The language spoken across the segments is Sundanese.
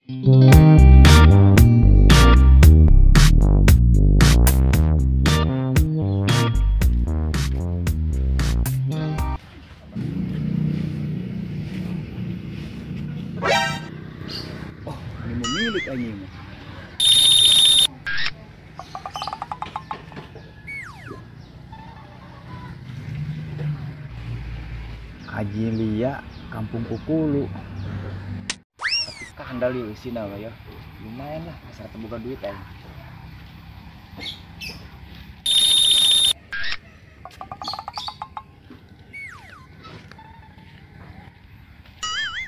Oh, ini memilik anjing. Haji Lia, Kampung Kukulu. Tapi kandal ya isina ya. Lumayan lah, asal terbuka duit aja.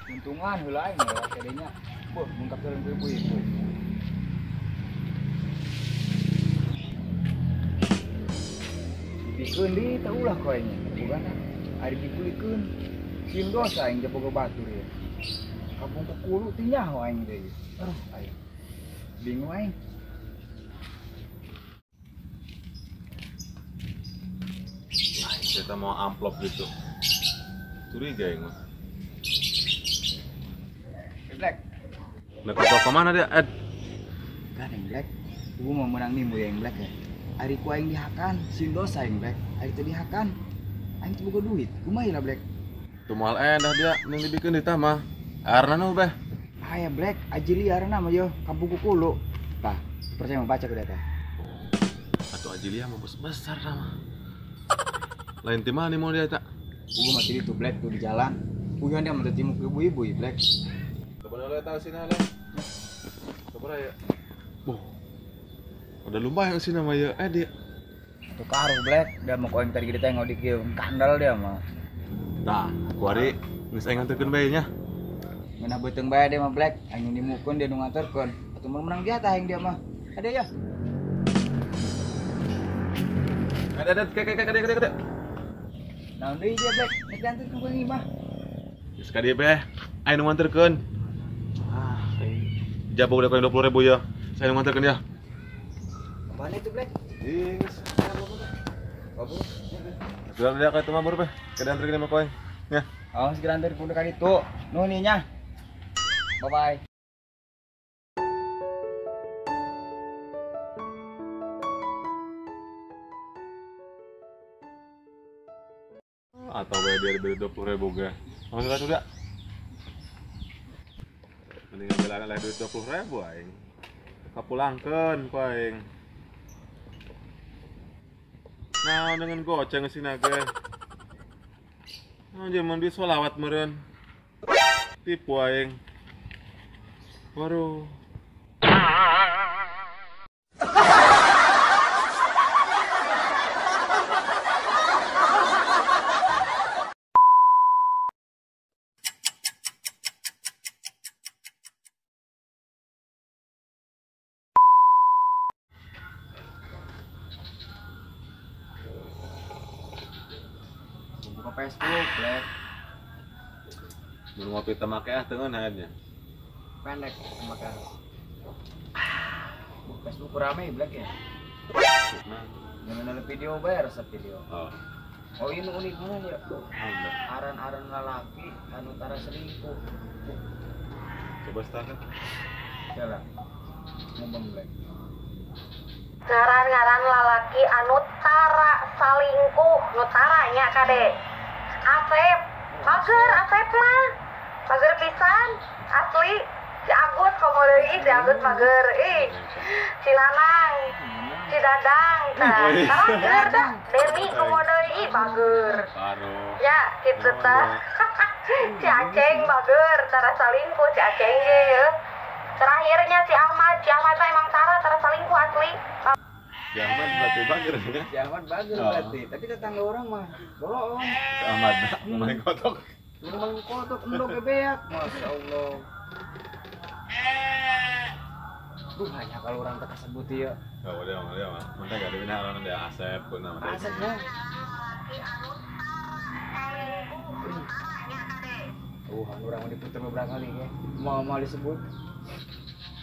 Untungan heula aing ya kedenya. Boh, mungkap jalan ku ibu-ibu. Dibikeun deui teh ulah ku aing. Bukan ari dikulikeun. Sieun dosa aing teh boga batur ya. Kampung Kukulu teh nyaho aing teh. Aduh, aing. Bingung aing. Kita mau amplop gitu. Curiga aing mah. Black. Nah, ke mana dia, Ed? Kan yang Black. Gua mau menang nih yang Black ya. Ari ku aing dihakan, sieun dosa aing Black. Ari teh dihakan. Aing teu boga duit. Kumaha lah Black? Tuh moal endah dia mending dibikeun di mah. Arna nu beh. Aya Black, aji liar nama yo, Kampung Kukulu. Tah, percaya mau baca ku data. Atuh aji liar mah bos besar nama. Lain ti mana mau dia tak? Gua masih itu Black tuh di jalan. Uyan dia mah teu timu ku ibu-ibu ya Black. Coba tahu sini ale. Coba ya. Boh. Udah lumayan sih nama ya dia. Tuh karuh Black, dia mau koin tadi kita tengok di kieu kandal dia mah. Tah, kuari geus aing nganterkeun bae nya. Ngeunah beuteung bae dia mah Black, aing nu dimukeun dia nu nganterkeun. Atuh mun menang dia tah aing dia mah. Ada ya. Ada ada ke. Naon deui dia Black, geus dianterkeun ku aing mah. Geus ka dieu beh, aing nu nganterkeun. Jabok udah 20.000 ya. Saya nganterkeun ya. Mana itu Black? Geus. Babu. Sudah dia ka itu mah bur beh. Kada anterkeun mah koeng. Ya. Oh, segera anter ku ka ditu. Nuhun nya. Bye bye. Atau bayar dia beli 20.000 ge. Maksudnya sudah. Mending ngambil lah duit 20.000 aing. Kapulangkeun ku aing. Nah, dengan goceng sini ge. Nah, zaman duit sholawat meureun. Tipu aing. Waduh. Buka Facebook, Black. Mun ngopi teh make ah teu ngeunah nya. Pendek make. Buka Facebook rame Black ya. Nah, jangan ada video bae resep video. Oh. Oh ini unik mana ya? Aran-aran lalaki anu tara selingkuh. Coba start. Jalan. Ngomong Black. Ngaran-ngaran lalaki anu tara salingkuh, nu tara nya kade. Asep, bager Asep mah. Bager pisan, asli. Si Agus komo deui, si Agus bager ih. Si Nanang, si Dadang, tah. Bager dah. Demi komo deui bager. Ya, kitu tah. Si Aceng bager, tara salingkuh si Aceng ge ye. Terakhirnya si Ahmad mah emang tara salingkuh asli. Si Ahmad berarti bager ya? Si Ahmad bager berarti, tapi tetangga orang mah bolong. Si Ahmad main kotok. Main kotok endok bebeak, Masya Allah. Duh, hanya kalau orang tak sebut ya. Enggak boleh, boleh mah. Mantap gak ada bina orang dia Asep pun nama. Asep ya. Orang mau diputar beberapa kali ya. Mau disebut.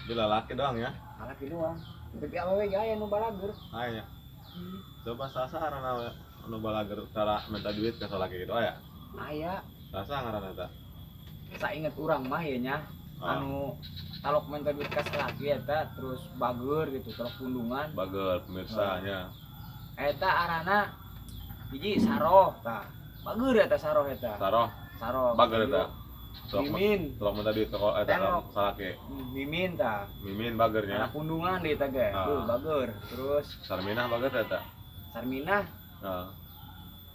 Dia laki doang ya? Laki doang. Tapi awewe ge aya nu balager. Aya. Coba sasaran awe nu balager tara minta duit ka salaki gitu aya. Aya. Sasa ngaranna eta? Sainget urang mah ye nya. Anu talok minta duit ka salaki eta terus bager gitu, telok pundungan. Bager pemirsa nya. Eta arana hiji Saroh tah. Bager eta Saroh eta. Saroh. Saroh. Bager eta. Mimin. Telok minta duit ka eta salaki. Mimin tah. Mimin bagernya. Anak pundungan deui eta ge. Tuh bager. Terus Sarminah bager eta. Sarminah. Heeh.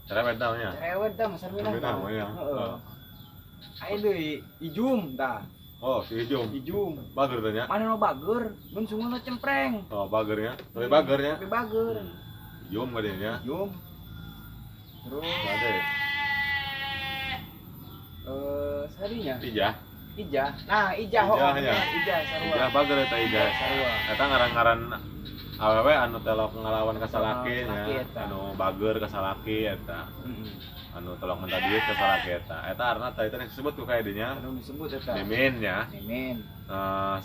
Cerewet tah nya. Cerewet tah Sarminah. Sarminah mah ya. Heeh. Aya deui Ijum tah. Oh, si Ijum. Ijum. Bager tah nya. Mana nu bager, mun sungguhna cempreng. Oh, bagernya. Tapi bagernya. Tapi bager. Ijum gede nya. Ijum. Terus ada. Sarinya. Ijah. Ijah. Nah, Ijah ho. Ijah sarua. Ijah bager eta Ijah. Sarua. Eta ngaran-ngaran awewe anu telok ngalawan ka salaki nya, anu bager ka salaki eta. Anu tolong minta duit ka salaki eta. Eta arna tadi teh disebut ku kayak dinya. Anu disebut eta. Mimin nya. Mimin.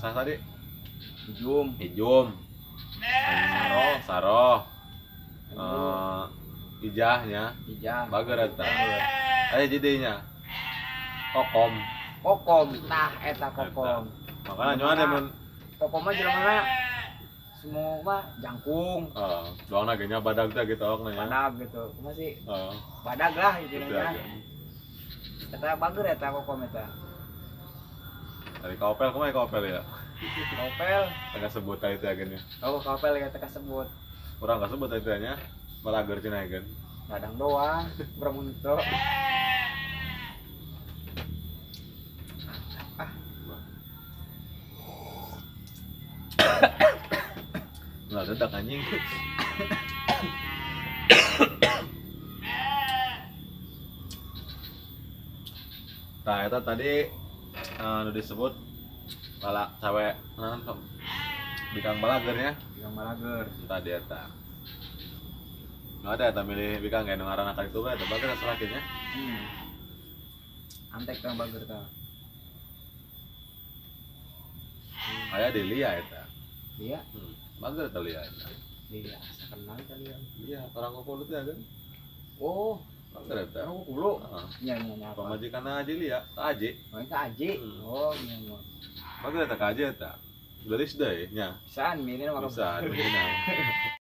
Sah tadi? Ijum. Ijum. Saroh. Saroh. Ijah nya. Ijah. Bager eta. Aya jadinya. Kokom. Kokom tah eta kokom. Makana nyoan mun kokom mah jelema semua mah jangkung. Heeh, doangna ge nya badag teh gitu awakna nya. Badag gitu. Masih heeh. Badag lah gitu nya. Eta bager eta kokom eta. Dari kaopel kumaha kaopel ya? Kaopel teh sebut tadi teh ge nya. Oh, kaopel eta kasebut. Urang kasebut tadi teh nya, balager cenah ge. Dadang doang, bermunto. Nggak dedak anjing. Nah, itu tadi udah disebut balak cawe nonton bikang balagernya. Bikang balager. Tadi eta. Nggak ada eta milih bikang kayak ngaran akal itu eta bager salakinya. Antek tang bager tah. Aya di Lia eta. Lia? Bager eta Lia eta. Lia, asa kenal ka Lia. Iya, orang Kokulu teh kan. Oh, bager eta. Orang Kokulu. Heeh. Nya nya nya. Pamajikanna Aji Lia, ka Aji. Oh, ka Aji. Oh, nya nya. Bager eta ka Aji eta. Gelis deui nya. Pisan, meureun mah. Pisan, meureun.